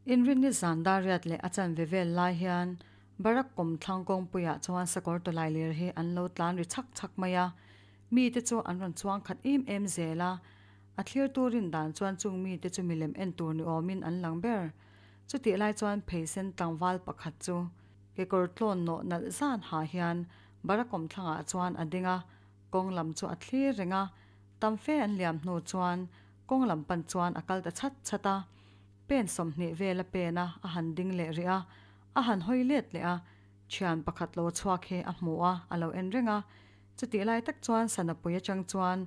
Inrinni zan dar riat leh a chanve vel lai hian Barak kawmthlang kawngpuiah chuan sakawr tawlailir hi an lo tlan ri chhak chhak mai a, mite chu an rawn chuang khat em em zel a. A thlir turin dan chuan chung mite chu milem en tur ni awmin an lang ber. Chutih lai chuan pheisen tlangval pakhat chu kekawr tlawn nawh nalh zan ha hian Barak kawmthlangah chuan a ding a, kawng lam chu a thlir reng a. Tam fe an liam hnu chuan kawng lam pan chuan a kal ta chhat chhat a. Pen 20 vel a pen a, a han ding leh rih a, a han hawi let leh a, thian pakhat lo chhuak hi a hmu a, a lo en reng a. Chutih lai tak chuan Sanapui atang chuan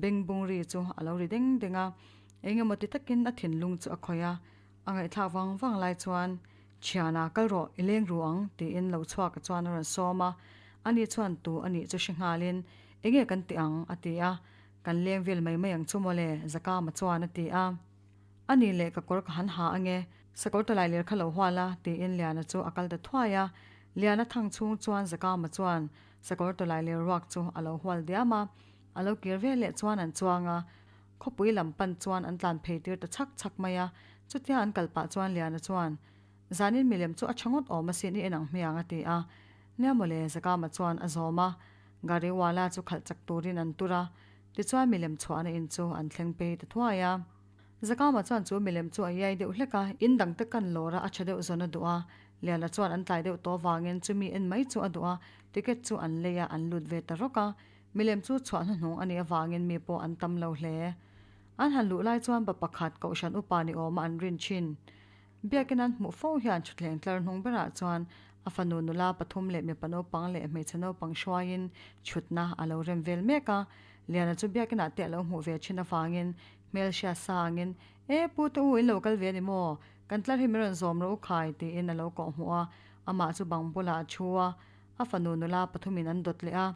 beng bung ri chu a lo ri deng deng a, eng emaw ti takin a thinlung chu a khawih a, a ngaihthlak vang vang lai chuan, Thiana kal rawh, i leng ru ang, tiin lo chhuak a chuan a rawn sawm a. Ani chuan tu a nih chu hre nghalin, Enge kan ti ang? a ti a. Kan leng vel mai mai ang chu mawle, Zakama chuan a ti a. A nih leh ka kawr ka han ha ange, sakawr tawlai ler kha lo hual a, tiin Liana chu a kal ta thuai a. Liana thang chhung chuan Zakama chuan sakawr tawlai ler ruak chu a lo hual diam a. A lo kir vel leh chuan an chuang a, khawpui lam pan chuan an tlan phei tir ta chhak chhak mai a. Chutia an kal pah chuan Liana chuan, Zanin milem chu a tha ngawt awm asin i en ang hmiang a ti a. Nia mawle, Zakama chuan a zawm a. Gariwala chu khalh chak turin an tur a. Tichuan milem chhuahna in chu an thleng phei ta thuai a. Zakama chuan chu milem chu a iai deuh hlek a, in dangte kan lawr a, a tha deuh zawn a duh a. Liana chuan an tlai deuh tawh vangin chumi en mai chu a duh a, ticket chu an lei a, an lut ve ta rawk a. Milem chu chhuah hnuhnung a nih avangin mi pawh an tam lo hle. An han luh lai chuan pa pakhat Kohhran upa ni awma an rin thin. Biakin an hmuh fo hian thutthleng tlar hnung berah chuan a fanu nula pathum leh mipa naupang leh hmeichhe naupang hruaiin chhutna a lo rem vel mek a. Liana chu biakinah te a lo hmuh ve thin avangin hmel hria sangin, E pu te u in lo kal ve a ni maw? Kan tlar hi min rawn zawm rawh u khai tiin a lo kawh hmuh a. Amah chu bang bulah a thu a, a fanu nula pathumin an dawt leh a.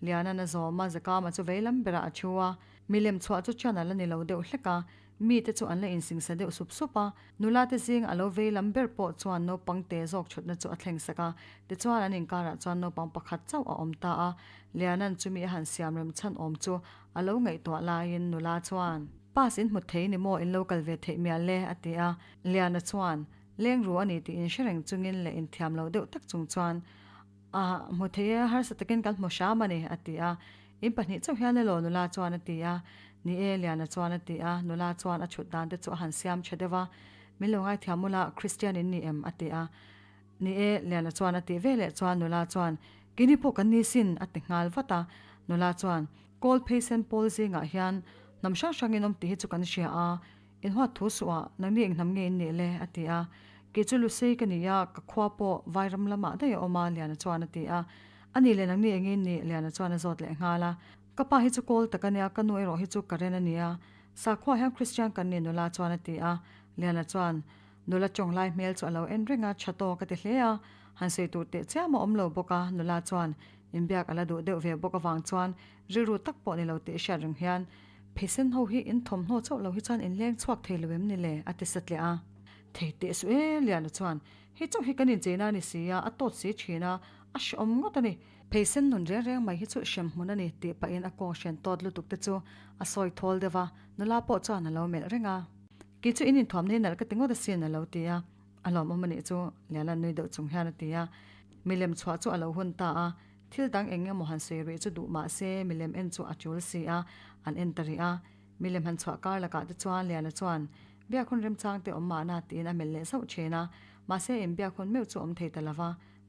Liana'n a zawm a, Zakama chu veilam berah a thu a. Milem chhuah chu ṭhian a la ni lo deuh hlek a. Mite chu an la insingsa deuh sup sup a, nula te zing a lo vei lam ber pawh chuan naupang te zawk chhutna chu a thleng sak a, tichuan an inkarah chuan naupang pakhat chauh a awm ta a, Liana'n chumi a han siam rem chhan awm chu a lo ngaihtuah laiin nula chuan, Pass in hmu thei ni maw in lo kal ve theih mial le? a ti a, Liana chuan, Leng ru a ni tih inhre reng chungin leh inthiam lo deuh tak chung chuan, A hmu thei e, harsa takin kan hmu hram a ni, a ti a. In pahnih chauh hian elaw nula chuan a ti a. Ni e, Liana chuan a ti a. Nula chuan a chhut dan te chu a han siam tha deuh a. Min lo ngaithiam ula, Kristian in ni em? a ti a. Ni e, Liana chuan a tih veleh chuan nula chuan, Kini pawh kan ni sin, a ti nghal vat a. Nula chuan, Kawl pheisen pawl zingah hian hnam hrang hrangin awm tih hi chu kan hria a. In huat thu suh a, nangni eng hnam nge in nih le? a ti a. Kei chu Lusei ka ni a, ka khua pawh Vairam lamah daih a awm a, Liana chuan a ti a. A nih leh nangni eng in nih? Liana chuan a zawt leh nghal a. Ka pa hi chu kawl tak a nia, ka nu erawh hi chu Karen a ni a. Sakhua hian Kristian kan ni nula chuan a ti a. Liana chuan nula tawng lai hmel chu a lo en reng a, tha tawk a ti hle a. Han sawi tur teh chiam a awm lo bawk a, nula chuan inbiak a la duh deuh ve bawk avang chuan rilru tak pawh ni lo tih hriat reng hian Pheisen ho hi in thawmhnaw chauh lo hi chuan in leng chhuak thei lo em ni le? a ti satliah a. Thei teh suh e, Liana chuan hei chauh hi kan incheina a ni si a, a tawt si thin a, a hrehawm ngawt a ni. Pheisen nun reng reng mai hi chu hrem hmun a ni tih pahin a kawng hren tawt lutuk te chu a sawi thawl deuh a, nula pawh chuan a lo melh reng a. Kei chu in inthuamna hi nalh ka ti ngawt asin a lo ti a, a lawmawm a nih chu Liana nui deuh chung hian a ti a. Milem chhuah chu a lo hun ta a, Thil dang eng emaw han sawi rih chu duh mah se milem en chu a tul si a, an en ta rih a. Milem han chhuah kar lakah te chuan Liana chuan, Biak hun remchang te awm mahna tiin a melh leh zauh thin a. Mahse inbiak hun meuh chu awm thei ta lo va.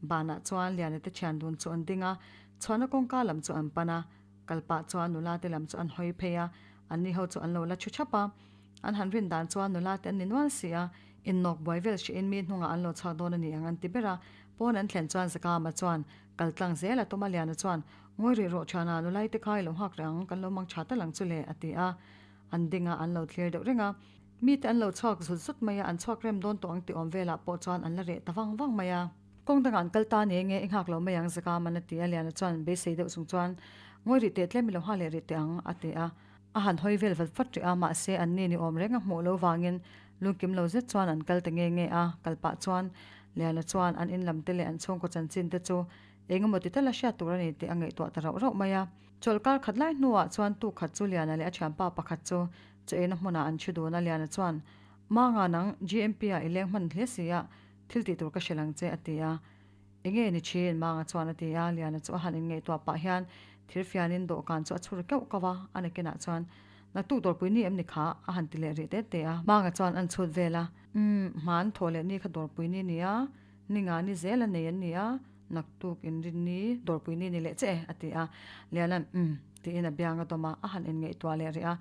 Banah chuan Liana te thian dun chu an ding a, chhuahna kawngka lam chu an pan a. Kal pah chuan nula te lam chu an hawi phei a, anni ho chu an lo la thu thap a. An han rin dan chuan nula te an ni nual si a, innawk buai vel hrihin mi hnungah an lo chhuak dawn a ni ang an ti ber a. Pawn an thlen chuan Zakama chuan, Kal tlang zel a tuma Liana chuan, Ngawi rih rawh thiana, nulai te kha i lo nghak reh ang, kan lo mang tha tal ang chu le, a ti a. An ding a, an lo thlir deuh reng a. Mite an lo chhuak zut zut mai a, an chhuak rem dawn tawh ang tih awm velah pawh chuan an la reh ta vang vang mai a. Kawng dangah an kal ta ni nge i nghak lo mai ang Zakaman a ti a, Liana chuan beisei deuh chung chuan, Ngawi rih teh tlem i lo nghak leh rih teh ang, a ti a. A han hawi vel vat vat rih a, mahse an ni ni awm reng a hmuh lo vangin lungkim lo zet chuan an kal ta nge nge a, kal pah chuan Liana chuan an in lam te leh an chhungkaw chanchin te chu eng emaw ti tal a hriat tur a ni tih a ngaihtuah ta rauh rauh mai a. Chawlhkar khat lai hnuah chuan tu khat chu Liana leh a thianpa pakhat chu chaw eina hmunah an thi dun a, Liana chuan Manga nang GMP ah i leng hman hle si a, thil tih tur ka hrilh ang che a ti a. Enge ni thin? Manga chuan a ti a, Liana chu a han inngaihtuah pah hian thirfianin dawhkan chu a chhur keuh keuh a, a nakinah chuan, Naktuk dawrpui ni em ni kha? a han ti leh rih te te a. Manga chuan an chhut vel a, Umm, hman thawh leh ni kha dawrpui ni nia, ni nga ni zel a nei an ni a, naktuk inrinni dawrpui ni ni leh che e, a ti a. Liana'n, Umm, tiin a biang a dawm a, a han inngaihtuah leh rih a,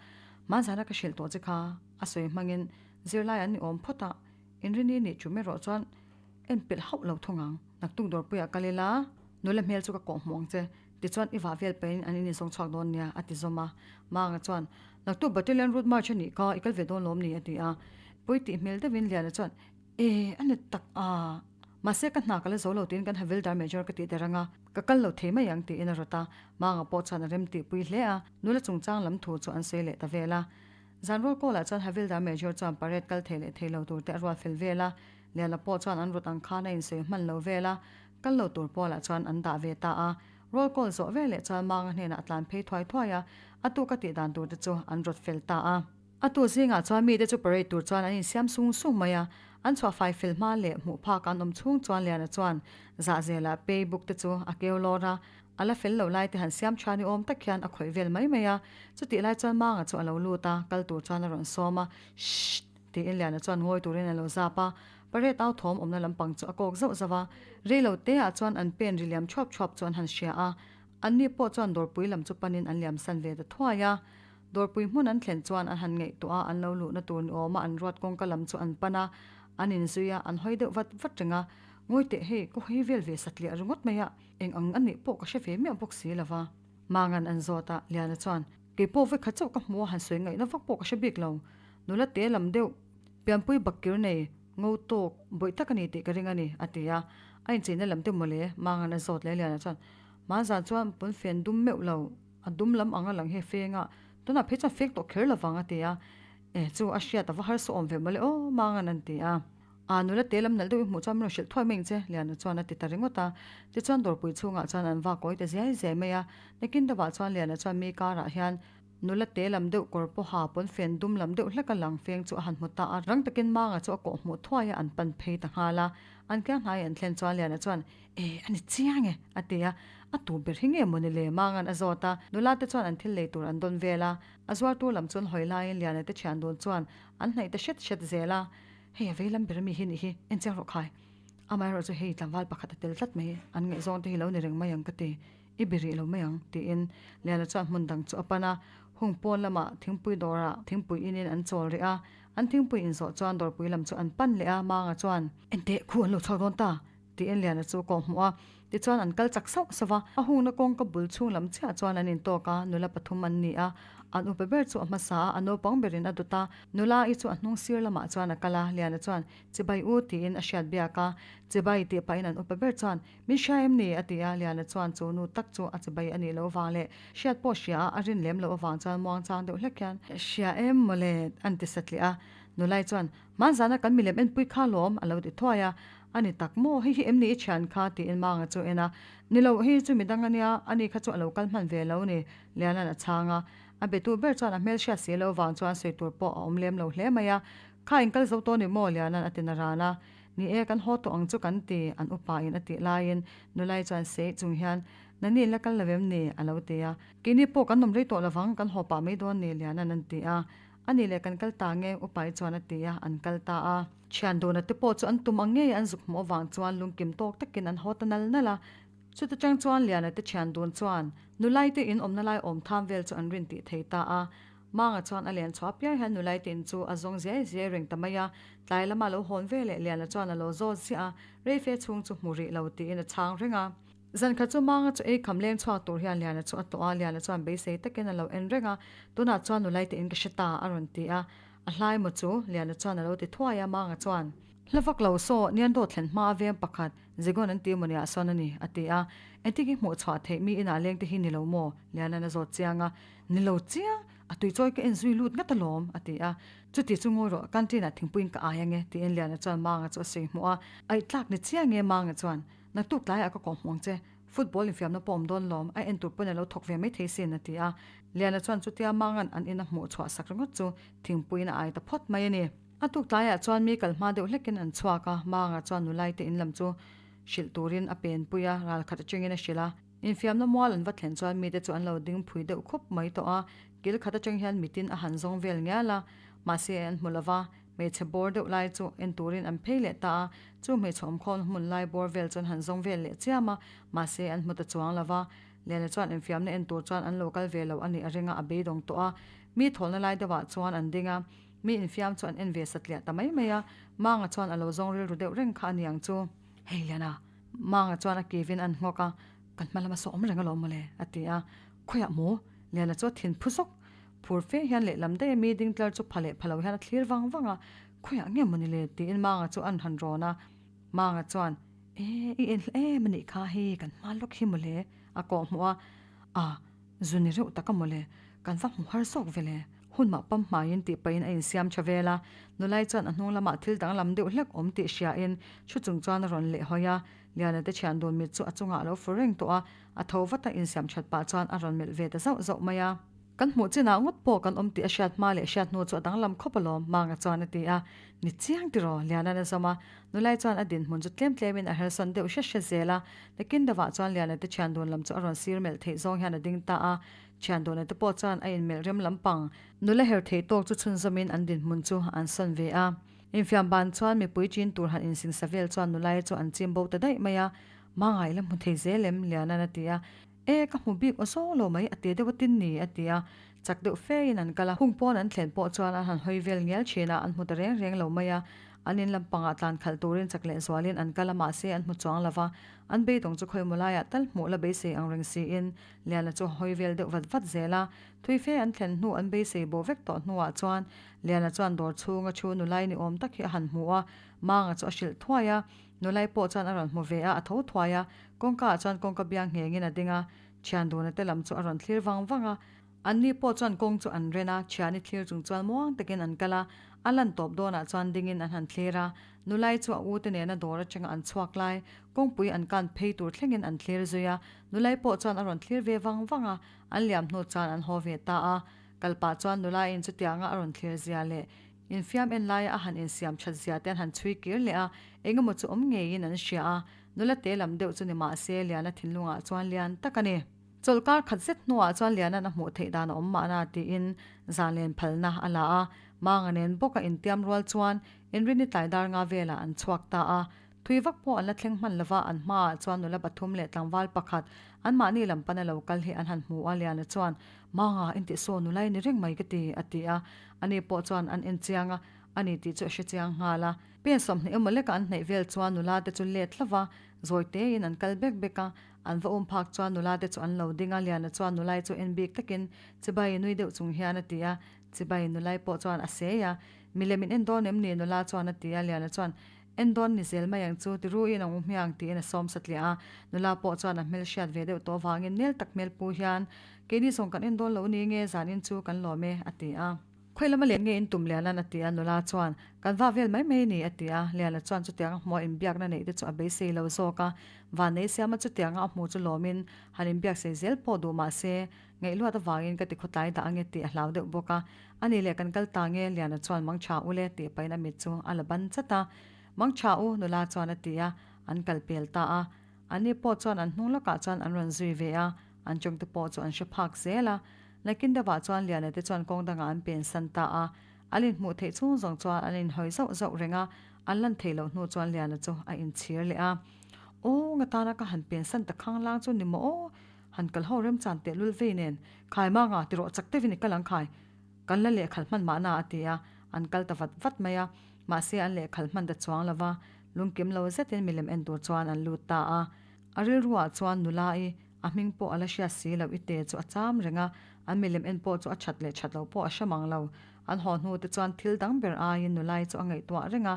Hmanzana ka hrilh tawh che kha, a sawi hmangin zirlai an ni awm phawt a, inrinni nih ṭum erawh chuan en pelh hauh lo thung ang. Naktuk dawrpuiah kal ila, nula hmel chu ka kawh hmuh ang che, tichuan i vah vel pahin an inizawng chhuak dawn nia, a ti zawm a. Manga chuan, Naktuk Battalion Route March a nih kha, i kal ve dawn lawm ni? a ti a. Pawi tih hmel deuhin Liana chuan, E, a ni tak a, mahse ka hna ka la zo lo tiin kan Havildar Major ka tih der ang a, ka kal lo thei mai ang tiin a rawt a. Manga pawh chuan a rem tihpui hle a, nula chungchang lam thu chu an sawi leh ta vel a. Zan rual kawlah chuan Havildar Major chuan parade kal thei leh thei lo tur te a ruat fel vel a, Liana pawh chuan an rawt ang khan a insawi hman lo vel a, kal lo tur pawlah chuan an dah ve ta a. Roll call zawh vel leh chuan Manga hnenah a tlan phei thuai thuai a, a tuk a tih dan tur te chu an rawt fel ta a. A tu zingah chuan mite chu parade tur chuan an insiam sung sung mai a, an chhuah fai fel hma leh hmuh phak an awm chhung chuan Liana chuan zahzelah pay book te chu a keu lawr a, a la fel lo lai te han siam tha ni awm tak hian a khawih vel mai mai a. Chutih lai chuan Manga chu a lo lut a, kal tur chuan a rawn sawm a, Shhh! Tiin Liana chuan ngawi turin a lo zap a, parade au thawm awmna lampang chu a kawk zauh zauh a, rei lo te ah chuan an pen ri liam thuap thuap chu an han hria a, anni pawh chuan dawrpui lam chu panin an liam san ve ta thuai a. Dawrpui hmun an thlen chuan an han ngaihtuah a, an lo luhna tur ni awma an ruat kawngka lam chu an pan a, an inzui a, an hawi deuh vat vat reng a, Ngawi teh hei, ka hawi vel ve satliah ringawt mai a, eng ang a nih pawh ka hre ve miah bawk si lo va. Mangan an zawt a, Liana chuan, Kei pawh vekhat chauh ka hmu a, han sawi ngaihna vak pawh ka hre bik lo. Nula te lam deuh, pianpui bakkir nei, ngo tawk, bawih tak a ni tih ka ring a ni, a ti a. A incheina lam te mawle, Mangan a zawt leh Liana chuan, Hmanzan chuan pawnfen dum meuh lo, a dum lam ang a lang hi feng a, tunah phei chuan feng tawh kher lo vang, a ti a. E, chu a hriat a va harsa awm ve mawle aw, Mangan an ti a. A, nula te lam nalh deuh i hmuh chuan min rawn hrilh thuai mai ang che, Liana chuan a ti ta ringawt a. Tichuan dawrpui chhungah chuan an va kawi ta ziai ziai mai a. Nakin deuhah chuan Liana chuan mi karah hian Nula te lam deuh kawr pawha pawnfen dum lam deuh hleka lang feng chu a han hmu ta a, rang takin Manga chu a kawh hmuh thuai a, an pan phei ta nghal a. An kiang hnai an thlen chuan Liana chuan, E, a ni chiang e, a ti a. A tu ber hi nge mawni le? Manga'n a zawt a. Nula te chuan an thil lei tur an dawn vel a. A zuartu lam chu an hawi laiin Liana te thian dun chuan an hnaih ta hret hret zel a. Hei a vei lam ber ami hi nih hi, en chiang rawh khai. Amaherawhchu hei tlangval pakhat a tel tlat mai, an ngaihzawng te hi lo ni reng mai ang ka ti. I be rih lo mai ang, tiin Liana chuan hmun dang chu a pan a. Hung pawn lamah thingpui dawrah thingpui inin an chawl rih a. An thingpui inzawh chuan dawrpui lam chu an pan leh a, Manga chuan, Enteh, khu an lo chhuak dawn ta, tiin Liana chu a kawh hmuh a. Tichuan an kal chak sauh sauh a. A hungna kawngka bul chhung lam chiah chuan an intawk a, nula pathum an ni a. An upa ber chu a hmasa a, a naupang berin a dawt a. Nula i chu a hnung sir lamah chuan a kal a, Liana chuan, Chibai u, tiin a hriat biak a. Chibai tih pahin an upa ber chuan, Min hria em ni? a ti a, Liana chuan chu nu tak chu a chibai a nih loh avang leh hriat pawh hria a, a rin lem loh avang chuan muangchang deuh hlek hian, Hria em mawle? an ti satliah a, Nulai chuan, Hmanzana kan milem enpui kha lawm, a lo ti thuai a, A ni tak maw? Hei hi em ni i thian kha? tiin Manga chu a en a, Ni lo, hei hi chu midang a nia, ani kha chu a lo kal hman ve lo ni, Liana'n a chhang a, a betu ber chuan a hmel hriat si loh avang chuan sawi tur pawh a awm lem lo hle mai a, Kha in kal zo tawh ni maw? Liana'n a ti na ran a. Ni e, kan haw tawh ang chu kan ti, an upa in a tih laiin Nulai chuan sei chung hian, Nani in la kal lo em ni? a lo ti a. Keini pawh kan awm rei tawh lovang, kan haw pah mai dawn ni, Liana'n an ti a. A nih leh kan kal ta nge? Upa i chuan a ti a, an kal ta a. Thian duna te pawh chu an tum ang ngei an zuk hmuh avang chuan lungkim tawk takin an haw ta nal nal a. Chuta chang chuan Liana te thian dun chuan Nulai te in awmna lai awm tham vel chu an rin tih thei ta a. Manga chuan a len chhuah piang hian Nulai te in chu a zawng ziai ziai reng ta mai a, tlai lama lo hawn ve leh Liana chuan a lo zawt ziah a, reife chhung chu hmu rih lo tiin a chhang reng a. Zan khat chu Manga chu ei kham leng chhuak tur hian Liana chu a tlawh a, Liana chuan beisei takin a lo en reng a, tunah chuan Nulai te in ka hre ta a rawn ti a, a hlai maw chu? Liana chuan a lo ti thuai a, Manga chuan. Hla vak lo saw, Nian dawt thlen hma a veng pakhat, Zigon an ti mawni ah sawn a ni, a ti a. Engtin hi hmuh chhuah theih mi inah leng te hi ni lo maw? Liana'n a zawt chiang a. Ni lo chiang, a tuichawi ka en zui lut ngat alawm, a ti a. Chuti chu ngawi rawh, canteen ah thingpuiin ka ai ange, tiin Liana chuan Manga chu a sawi hmuh a. Aih tlak ni chiang nge Manga chuan, Naktuk tlaiah ka kawh hmuh ang che, football infiamna pawh awm dawn lawm, a en tur pawn a lo thawk ve maithei sin, a ti a. Liana chuan chutia Manga'n an in a hmuh chhuah sak ringawt chu thingpuiin a ai ta phawt mai a ni. A tuk tlaiah chuan mi kal hma deuh hlekin an chhuak a, Manga chuan nulaite in lam chu hrilh turin a penpui a, ral khat atangin a hrilh a. Infiamna mual an va thlen chuan mite chu an lo ding phui deuh khup mai tawh a, kil khat atang hian mitin a han zawng vel ngial a, mahse an hmu lova, hmeichhe bawr deuh lai chu en turin an phei leh ta a, chu hmeichhe awmkhawm hmun lai bawr vel chuan han zawng vel leh chiam a, mahse an hmu ta chuang lova. Liana chuan infiamna en tur chuan an lo kal ve lo a nih a ring a, a beidawng tawh a, mi thawlna lai deuhah chuan an ding a, mi infiam chu an en ve satliah ta mai mai a, Manga chuan a lo zawng rilru deuh reng kha a ni ang chu. Hei Liana, Manga chuan a kivin an nghawk a, Kan hma lama saw awm reng alawm mawle, a ti a. Khawiah maw? Liana chu a thin phu zawk. Phur fe hian lehlam daih a mi ding tlar chu pha leh pha lo hian a thlir vang vang a, Khawiah nge maw ni le? tiin Manga chu an han rawn a. Manga chuan, E, i en hla em a nih kha, hei kan hma lawk hi mawle, a kawh hmuh a. A, zu ni reuh tak a mawle, kan va hmu har zawk vele. Hun mah pam hmaiin tih pahin a insiam tha vel a, nulai chuan a hnung lamah thil danglam deuh hlek awm tih hriain thu chung chuan a rawn leh hawi a, Liana te thian dun mit chu a chungah a lo fu reng tawh a, a tho vat a insiam that pah chuan a rawn melh ve ta zauh zauh mai a. Kan hmuh chinah ngawt pawh kan awm tih a hriat hma leh hriat hnu chu a danglam khawp alawm, Manga chuan a ti a. Ni chiang tiraw? Liana'n a zawm a, nulai chuan a dinhmun chu tlem tlemin a hersawn deuh hret hret zel a, nakin deuhah chuan Liana te thian dun lam chu a rawn sir melh theih zawng hian a ding ta a, Thian dawhna te pawh chuan a inmelh rem lampang. Nula her theih tawk chu chhunzawmin an dinhmun chu an sawn ve a. Infiam ban chuan mipui chin tur han insingsa vel chuan nulai chu an chim bo ta daih mai a. Mangai la hmu thei zel em? Liana'n a ti a. E, ka hmu bik aw zawng lo mai, a te deuh a tin ni, a ti a. Chak deuh fein an kal a. Hung pawn an thlen pawh chuan an han hawi vel ngial thin a, an hmu ta reng reng lo mai a. An in lampangah tlan khalh turin chak leh zualin an kal a, mahse an hmu chuang lo va. An beidawng chu khawimaw laiah tal hmuh la beisei ang reng siin Liana chu a hawi vel deuh vat vat zel a, thui fe an thlen hnu an beisei bawh vek tawh hnuah chuan Liana chuan dawr chhunga thu nulai ni awm tak hi a han hmu a, Manga chu a hrilh thuai a, nulai pawh chuan a rawn hmu ve a, a tho thuai a, kawngka ah chuan kawngka biang nghengin a ding a, thian duna te lam chu a rawn thlir vang vang a. Anni pawh chuan kawng chu an ren a, thiani thlir chung chuan muang takin an kal a, a lan tawp dawnah chuan dingin an han thlir a, nulai chu a u te nena dawr atanga an chhuak lai, kawngpui an kan phei tur thlengin an thlir zui a, nulai pawh chuan a rawn thlir ve vang vang a, an liam hnu chuan an haw ve ta a. Kal pah chuan nulaiin chutianga a rawn thlir zia leh infiam en laia a han insiam that zia te an han chhui kir leh a, engemaw chu awm ngeiin an hria a, nula te lam deuh chu ni mahse Liana thinlungah chuan lian tak a ni. Chawlhkar khat zet hnuah chuan Liana'n a hmuh theih dan a awm mahna tiin zanlen phalna a la a, Manga nen bawk a intiam rual chuan Inrini tlai dar nga velah an chhuak ta a. Thui vak pawh an la thleng hman lova, an hmaah chuan nula pathum leh tlangval pakhat anmahni lam pana lo kal hi an han hmu a, Liana chuan, Manga, intih saw nula i ni reng mai ka ti, a ti a. Ani pawh chuan an en chiang a, ani tih chu a hre chiang nghal a. Pen 20 emaw leka an hnaih vel chuan nula te chu let hlauh va, zawi tein an kal bek bek a. An va um phak chuan nula te chu an lo ding a, Liana chuan nulai chu en bik takin chibai nui deuh chung hian a ti a, chibai nulai pawh chuan a sei a, Milem in en dawn em ni? Nula chuan a ti a, Liana chuan En dawn ni zel mai ang chu, ti ruiin a um hmiang tiin a sawm satliah a, nula pawh chuan a hmel hriat ve deuh tawh avangin nel tak hmel pu hian Keini zawng kan en dawn lo ni nge zanin chu kan lawm e a ti a. Khawi lama leh nge in tum Liana'n a ti a, nula chuan, Kan vah vel mai mai ni, a ti a. Liana chuan chutianga hmua inbiakna neih te chu a beisei lo zawk a, Vannei siama chutianga a hmu chu lawmin han inbiak sei zel pawh duh mah se, ngaihluat avangin ka ti khawtlai dah ange tih a hlau deuh bawk a. A nih leh kan kal ta nge, Liana chuan Mangtha u le tih pahin a mit chu a la ban chat a. Mangtha u, nula chuan a ti a, an kal pel ta a. Anni pawh chuan an hnung lawkah chuan an rawn zui ve a, an chawngte pawh chu an hre phak zel a. Nakin deuhah chuan Liana te chuan kawng dangah an pen san ta a, an inhmuh theih chhung zawng chuan an inhawi zauh zauh reng a, an lan theih loh hnu chuan Liana chu a inchhir leh a. Aw, nga tana ka han pen san ta khang lang chu ni maw aw, han kal ho remchan teh lul vei nen, khai manga ti rawh chak deuhin i kal ang khai, kan la lehkhal hman mahna a ti a, an kal ta vat vat mai a, mahse an lehkhal hman ta chuang lo va, lungkim lo zetin milem en tur chuan an lut ta a. A rilruah chuan nula i A hming pawh a la hriat si loh i te chu a cham reng a, an milem en pawh chu a that leh that loh pawh a hre mang lo. An haw hnu te chuan thil dang ber aiin nulai chu a ngaihtuah reng a.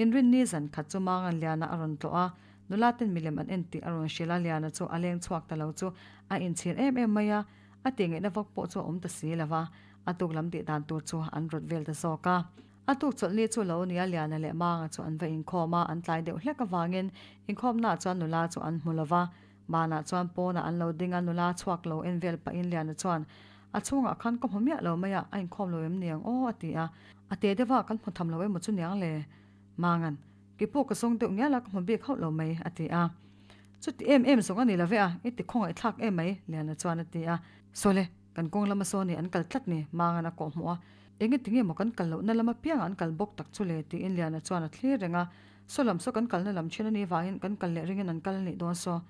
Inrinni zan khat chu Mangan Liana a rawn tlawh a, nula ten milem an en tih a rawn hrilh a, Liana chu a leng chhuak ta lo chu a inchhir em em mai a, a tih ngaihna vak pawh chu a awm ta si lo va, a tuk lam tih dan tur chu an rawt vel ta zawk a. A tuk chawlhni chu lo nia Liana leh Manga chu an va inkhawm a, an tlai deuh hlek avangin inkhawmnaah chuan nula chu an hmu lo va, Banah chuan pawnah an lo ding a, nula chhuak lo en vel pahin Liana chuan, A chhungah khan ka hmu miah lo mai a, a inkhawm lo em niang aw a ti a. A te deuh a, kan hmu tham lo emaw chu niang le? Mangan, Kei pawh ka zawng deuh ngial a, ka hmu bik hauh lo mai a ti a. Chuti em em zawng a ni lo ve a, i ti khawngaih thlak em mai Liana chuan a ti a. Sawle, kan kawng lama saw ni an kal tlat ni Mangan a kawh hmuh a. Enge tinge maw kan kal lohna lam apiangah an kal bawk tak chu le tiin Liana chuan a thlir reng a. Saw lam saw kan kalna lam thin a nih vangin kan kal leh ringin an kal a nih dawn saw.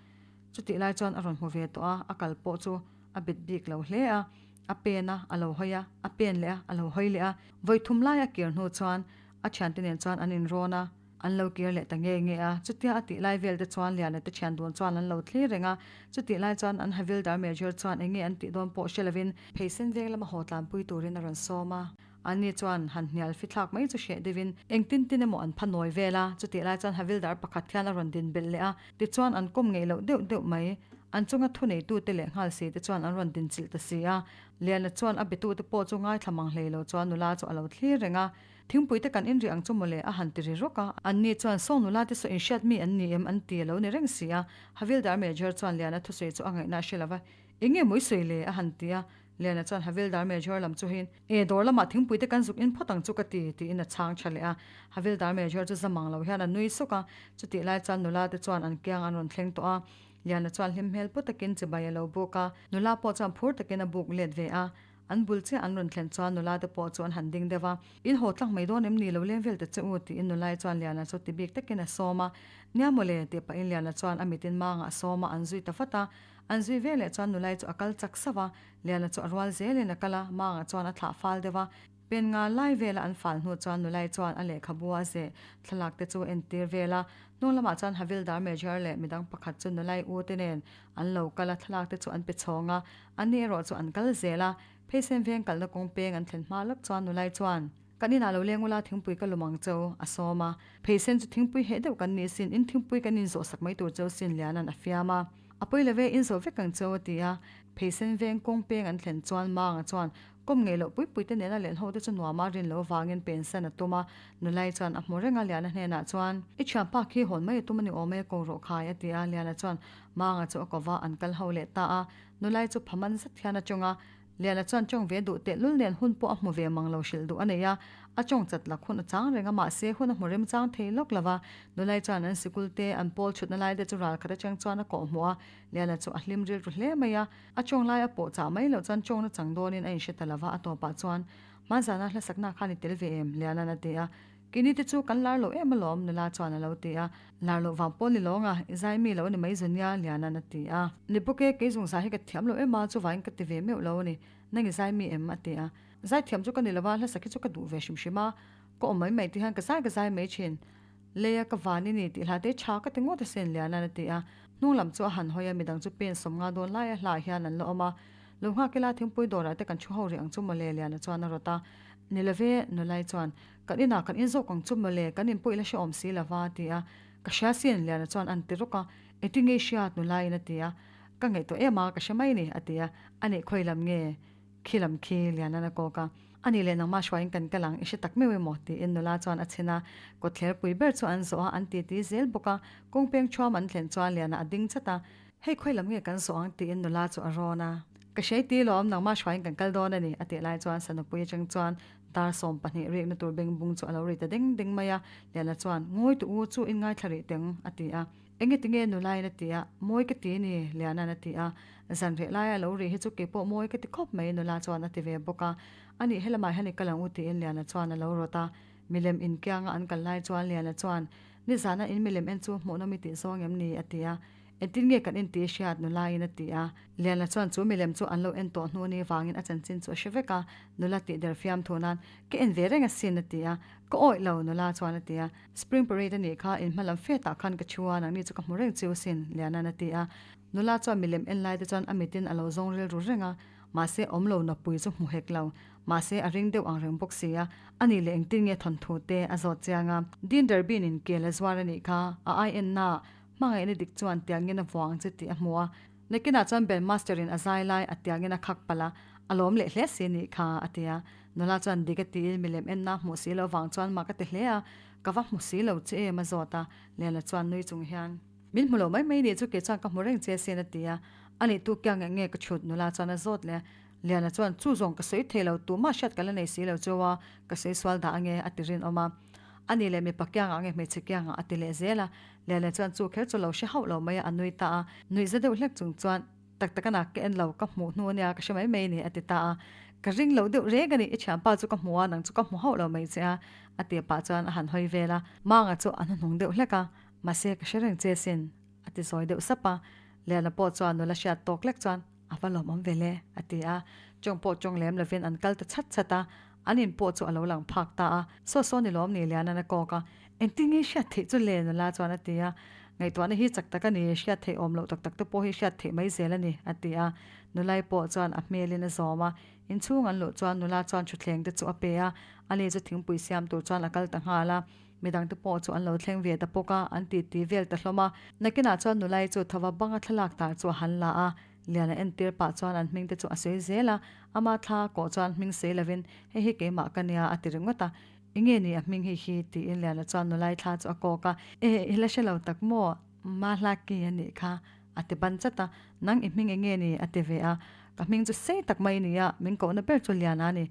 Chutih lai chuan a rawn hmu ve tawh a, a kal pawh chu a bet bik lo hle a. A pen a, a lo hawi a, a pen leh a, a lo hawi leh a. Vawi thum lai a kir hnu chuan a thiante nen chuan an inrawn a, an lo kir leh ta nge nge a. Chutia a tih lai vel te chuan Liana te thian dun chuan an lo thlir reng a. Chutih lai chuan an Havildar Major chuan eng nge an tih dawn pawh hre lovin Pheisen veng lama haw tlanpui turin a rawn sawm a. Anni chuan han hnial fi thlak mai chu hreh deuhin engtin tin emaw an pha nawi vel a, chutih lai chuan Havildar pakhat hian a rawn din belh leh a, tichuan an kawm ngeih loh deuh deuh mai. An chunga thuneitute leh nghal si te chuan an rawn din chilh ta si a, Liana chuan a betute pawh chu ngaithla mang hlei lo chuan nula chu a lo thlir reng a, Thingpui te kan inri ang chu mawle a han ti ri rawk a, anni chuan Sawng nula te saw inhriat mi an ni em an ti a lo ni reng si a, Havildar Major chuan Liana thusawi chu a ngaihna a hre lo va, Enge mawi sawi le? a han ti a, Liana chuan Havildar Major lam chu hin, E, dawr lamah thingpui te kan zuk in phawt ang chu ka ti, tiin a chhang tha leh a. Havildar Major chu zamang lo hian a nui suk a, chutih lai chuan nula te chuan an kiang an rawn thleng tawh a. Liana chuan hlim hmel pu takin chibai a lo buk a, nula pawh chuan phur takin a buk let ve a. An bul chiah an rawn thlen chuan nula te pawh chu an han ding deuh a. In haw tlak mai dawn em ni lo leng vel ta che u, tiin nulai chuan Liana chu ti bik takin a sawm a. Nia mawle, tih pahin Liana chuan a mitin mangah a sawm a, an zui ta vat a. An zui ve leh chuan nulai chu a kal chak sauh a, Liana chu a rual zelin a kal a, Manga chuan a thlah fal deuh a. Pen nga lai vela an fal hnu chuan nulai chuan a lehkhabu a zeh thlalak te chu a entir vel a. Hnung lamah chuan Havildar Major leh midang pakhat chu nulai u te nen an lo kal a, thlalak te chu an pe chhawng a. Anni erawh chu an kal zel a, Pheisen veng kalna kawng peng an thlen hma lawk chuan nulai chuan, Kan inah lo leng ula thingpui ka lum ang cheu, a sawm a. Pheisen chu thingpui heh deuh kan ni sin, in thingpui kan inzawh sak mai tur cheu sin Liana'n a fiam a. A pawi lo ve, inzawh vek ang cheu a ti a. Pheisen veng kawng peng an thlen chuan Manga chuan kawm ngei loh pui pui te nena len ho te chu nuam a rin lo vangin pensan a tum a. Nulai chuan a hmu reng a, Liana hnenah chuan, I thianpa khi hawn mai a tum a ni awm e, ko rawh khai a ti a. Liana chuan Manga chu a ko va, an kal ho leh ta a. Nulai chu phaman zet hian a tawng a. Liana chuan tawng ve duh tehlul nen hun pawh a hmu ve mang lo hrilh duh a nei a, a tawng chat lak hun a chang reng a mahse hun a hmu rem chang thei lawk lo va. Nulai chuan an sikul te, an pawl chhutna lai te chu ral khat atang chuan a kawh hmuh a, Liana chu a hlim rilru hle mai a, a tawng lai a pawh chah mai loh chuan tawngna chang dawnin a inhre ta lo va, a tawpah chuan hmanzana hlasakna khan i tel ve em? Liana'n a ti a. Keini te chu kan lar loh em alawm, nula chuan a lo ti a. Lar loh vang pawh ni lawng a, i zai mi lo a ni mai Zunia, Liana'n a ti a. Ni bawk e, kei zung zai hi ka thiam lo em a, chuvangin ka ti ve meuh lo a ni. Nang i zai mi em? a ti a. Zai thiam chu ka ni lo va, hlasak hi chu ka duh ve hrim hrim a. Ka awm mai mai tih hian ka zai ka zai mai thin. Leia ka van i ni tih hla te tha ka ti ngawt asin, Liana'n a ti a. Hnung lam chu a han hawi a, midang chu pen 50 dawn laia hla hian an la awm a. Lo nghak ila thingpui dawrah te kan thu ho rih ang chu mawle, Liana chuan a rawt a. Ni love, nulai chuan, Kan inah kan in zawk ang chu mawle, kan in pawh ila hrehawm si lova, a ti a. Ka hria sin, Liana chuan a ti rawk a. Engtin nge i hriat? Nulaiin a ti a. Ka ngaihtuah em a, ka hre mai ni, a ti a. A nih khawi lam nge? Khi lam khi, Liana'n a kawk a. A nih leh nangmah hruaiin kan kal ang, i hre tak meuh emaw? tiin nula chuan a chhin a. Kawtthler pui ber chu an zawh a, an titi zel bawk a. Kawngpeng thuam an thlen chuan Liana a ding chat a. Hei khawi lam nge kan zawh ang? tiin nula chu a rawn a. Ka hre ti lawm, nangmah hruaiin kan kal dawn a ni, a tih lai chuan Sanupui atang chuan dar 12 rikna tur beng bung chu a lo ri ta deng deng mai a. Liana chuan, Ngawi tu u, chu in ngaithla rih teng, a ti a. Enge tinge nulain a ti a, Mawi ka ti ni, Liana'n a ti a. Zan reh laia lo ri hi chu keipawh mawi ka ti khawp mai, nula chuan a ti ve bawk a. Anih helamah hian i kal ang u, tiin Liana chuan a lo rawt a. Milem inkianga an kal lai chuan Liana chuan, Nizana in milem en chu hmuhnawm i tih zawng em ni? a ti a. Engtin nge kan inti hriat nulain a ti a. Liana chuan chu milem chu an lo en tawh hnu ni vangin a chanchin chu a hre vek a, nula tih der fiam thu nan ka en ve reng asin a ti a. Ka awih lo nula chuan a ti a. Spring parade a nih kha in hma lam fet ah khan ka thu a, nangni chu ka hmu reng chiu sin Liana'n a ti a. Nula chuan milem en lai te chuan a mitin a lo zawng rilru reng a, mahse awm lo napui chu hmu hek lo. Mahse a ring deuh ang reng bawk si a, ani leh engtin nge thawnthu te a zawt chiang a. Dean Durbin in kel a zuar a nih kha, a ai enna Hmangaihna dik chuan tiangin a vuang che tih a hmu a, nakinah chuan band master in a zai lai a tiangin a khak palh a, a lawm leh hle si nih kha, a ti a. Nula chuan dik a tiin milem enna hmuh si lo vang chuan mak a ti hle a, Ka va hmu si lo che em a zawt a, Liana chuan nui chung hian, Min hmu lo mai mai nih chu kei chuan ka hmu reng che sin a ti a, A nih tu kiang nge nge ka chhut nula chuan a zawt leh a. Liana chuan, Chu zawng ka sawi thei lo, tumah hriat ka la nei si lo cheu a, ka sawi sual dah ange, a ti rinawm a. A ni leh mipa kiangah nge hmeichhe kiangah a ti leh zel a. Liana chuan chu kher chu lo hre hauh lo mai a, a nui ta a. Nuih za deuh hlek chung chuan, Tak tak ana, ka en lo, ka hmuh hnu ania, ka hre mai mai a ni, a ti ta a. Ka ring lo deuh reng a ni, i thianpa chu ka hmu a, nang chu ka hmu hauh lo mai che a, a tih pah chuan a han hawi vel a. Manga chu a hnuhnung deuh hlek a, mahse ka hre reng che sin, a ti zawi deuh sap a. Liana pawh chuan nula hriat tawk lek chuan, A va lawmawm ve le, a ti a. Chawng pawh chawng lem lovin an kal ta chhat chhat a, an in pawh chu a lo lang phak ta a. Saw saw ni lawm ni Liana'n a kawk a, Engtin nge hriat theih chu le? Nula chuan a ti a. Ngaihtuahna hi chak tak a ni, hriat theih awm loh tak tak te pawh hi hriat theih mai zel a ni, a ti a. Nulai pawh chuan a hmelin a zawm a. Inchhung an luh chuan nula chuan thutthleng te chu a pe a, ani chu thingpui siam tur chuan a kal ta nghal a. Midang te pawh chu an lo thleng ve ta bawk a, an ti ti vel ta hlawm a. Nakinah chuan nulai chu thava banga thlalak tar chu a han la a, Liana entir pah chuan an hming te chu a sawi zel a, ama thla kawh chuan hming sawi lovin hei hi keimah ka nia a ti ringawt a, enge ni a hming hi hi tiin Liana chuan nulai thla chu a kawk a, e i la hre lo tak maw, Mahlaki a nih kha a ti ban chat a, nang i hming enge ni a ti ve a, ka hming chu sei tak mai nia, min kohna ber chu Liana a ni,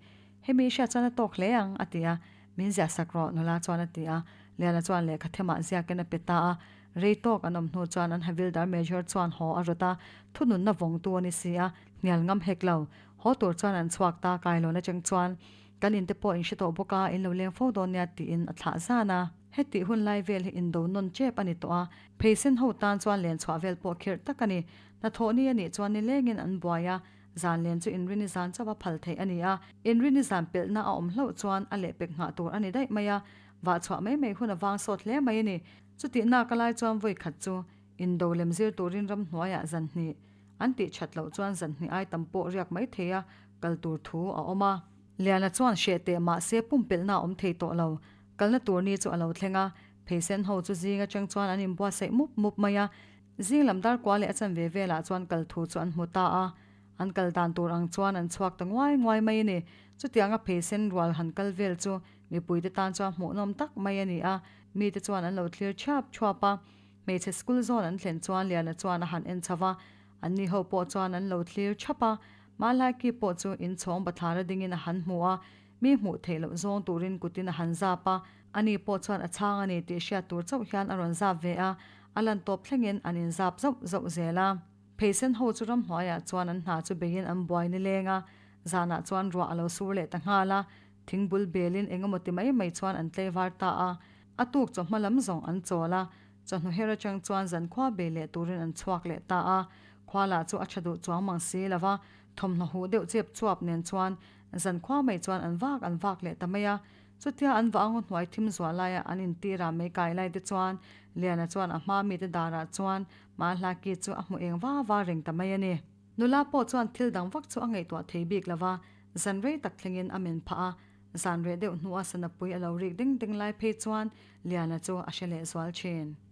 hemi i hriat chuan a tawk hle ang a ti a, Min ziah sak rawh, nula chuan a ti a. Liana chuan lehkha themah ziakin a pe ta a. Rei tawk an awm hnu chuan an Havildar Major chuan haw a rawt a, thununna vawngtu a ni si a, hnial ngam hek lo. Haw tur chuan an chhuak ta, kailawn atang chuan kan inte pawh in hre tawh bawk a, in lo leng fo dawn nia tiin a thlah zan a. Hetih hun lai vel hi indo nawn tep a ni tawh a, pheisen ho tan chuan len chhuah vel pawh khirh tak a ni. Hnathawh ni a nih chuan nilengin an buai a, Zan len chu inrini zan chauh a phal theih a ni a, inrini zan pelhna a awm hlauh chuan a lehpek nghah tur a ni daih mai a, vah chhuah mai mai hun a vang sawt hle mai a ni. Chutih nak a lai chuan vawi khat chu indo lem zir turin ramhnuaiah zan hnih an tih that loh chuan zan hnih ai tam pawh riak mai thei a kal tur thu a awm a. Liana chuan hreh teh mahse pumpelhna a awm thei tawh lo, kalna tur ni chu a lo thleng a, pheisen ho chu zing atang chuan an inbuatsaih mup mup mai a, Zing lam dar kua leh a chanve velah chuan kal thu chu an hmu ta a, an kal dan tur ang chuan an chhuak ta nguai nguai mai a ni. Chutianga pheisen rual han kal vel chu mipuite tan chuan hmuhnawm tak mai a ni a, mite chuan an lo thlir thiap thuap a. Hmeichhe school zawn an thlen chuan Liana chuan a han en chho va, anni ho pawh chuan an lo thlir thap a. Mahlaki pawh chu inchhawng bathlara dingin a han hmu a, mi hmuh theih loh zawng turin kutin a han zap a, ani pawh chuan a chhang a ni tih hriat tur chauh hian a rawn zap ve a, A lan tawp thlengin an inzap zauh zauh zel a. Pheisen ho chu ramhnuaiah chuan an hna chu beiin an buai nileng a, zanah chuan ruah a lo sur leh ta nghal a, thingbul belin eng emaw ti mai mai chuan an tlei var ta a. A tuk chawhma lam zawng an chawl a, chawhnu her atang chuan zankhua bei leh turin an chhuak leh ta a. Khua lah chu a tha duh chuang mang si lo va, thawmhnaw huh deuh chep chuap nen chuan zankhua mai chuan an vak an vak leh ta mai a. Chutia an va angaw hnuai thim zuah laia an intirah mei kai lai te chuan Liana chuan a hma mite darah chuan Mahlaki chu a hmu eng va va reng ta mai a ni. Nula pawh chuan thil dang vak chu a ngaihtuah thei bik lo va, zan rei tak thlengin a men phah a, zan reh deuh hnua sanapui a lo rik ding ding lai phei chuan Liana chu a hre leh zual thin.